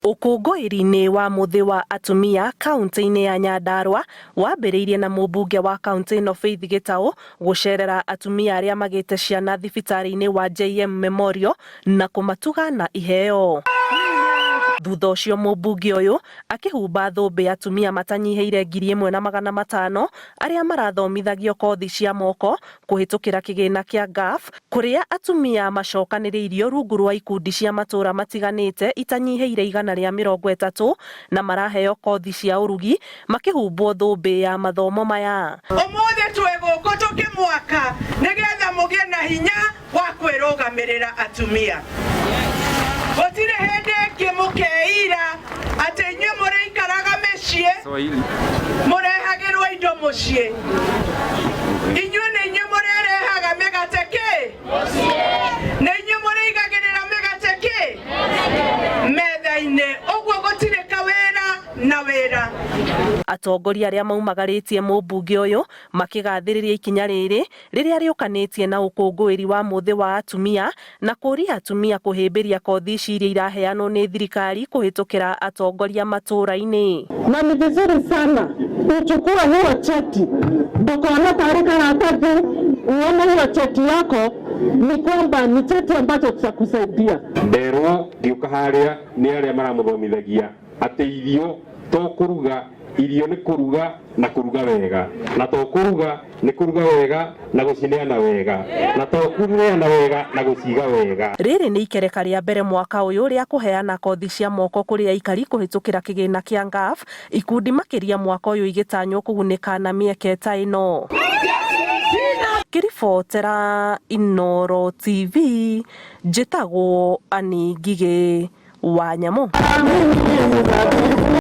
Ũkũngũĩri-inĩ wa mũthĩ wa atumia kaunti-inĩ ya Nyandarua wambĩrĩirie na mũmbunge wa kaunti ĩno Faith Gĩtaũ gũcerera atumia arĩa magĩte ciana thibitarĩ-inĩ wa JM Memorial na kũmatuga na iheo. Thutha ũcio mũmbunge ũyũ akĩhumba thũmbĩ atumia matanyihĩire 1,500 arĩa marathomithagio kothi cia moko kũhĩtũkĩra kĩgĩna kĩa NGAAF kũrĩa atumia macokanĩrĩirio rungu rwa ikundi cia matũra matiganĩte itanyihĩire 130 na maraheo kothi cia ũrugi makĩhumbwo thũmbĩ ya mathomo maya. Ũmũthĩ twĩ gũkũ tũkĩmwaka nĩgetha mũgĩe na hinya wa kwĩrũgamĩrĩra atumia. Gũtirĩ hĩndĩ ĩngĩ mũkeira atĩ inyuĩ mũrĩikaraga mĩciĩ mũrehagĩrwo indo mũciĩ. Inyuĩ nĩ inyuĩ mũrĩrehaga mĩgate kĩ? Nĩ inyuĩ mũrĩigagĩrĩra mĩgate kĩ? Metha-inĩ. Ũguo gũtirĩ kawĩra na wĩra. Atongoria arĩa maumagarĩtie mũmbunge ũyũ makĩgathĩrĩria ikinya rĩrĩ rĩrĩa rĩũkanĩtie na ũkũngũĩri wa mũthĩ wa atumia na kũria atumia kũhĩmbĩria kothi ici iria iraheanwo nĩ thirikari kũhĩtũkĩra atongoria matũra-inĩ. Na ni vizuri sana uchukue hiyo cheti, ndũkone tarĩ karatathi, uone hiyo cheti yako ni kwamba ni cheti ambacho kitakusaidia. Nderwo ngĩũka harĩa nĩ arĩa maramũthomithagia atĩ irio to kũruga, irio nĩ kũruga na kũruga wega, na to kũruga nĩ kũruga wega na gũcineana wega, na to kũneana wega na gũciga wega. Rĩrĩ nĩ ikereka rĩa mbere mwaka ũyũ rĩa kũheana kothi cia moko kũrĩ aikari kũhĩtũkĩra kĩgĩna kĩa NGAAF, ikundi makĩria mwaka ũyũ igĩtanywo kũgunĩka na mĩeke ta ĩno. Ngĩribotera Inooro TV, njĩtagwo Annie Ngigĩ wa Nyamũ.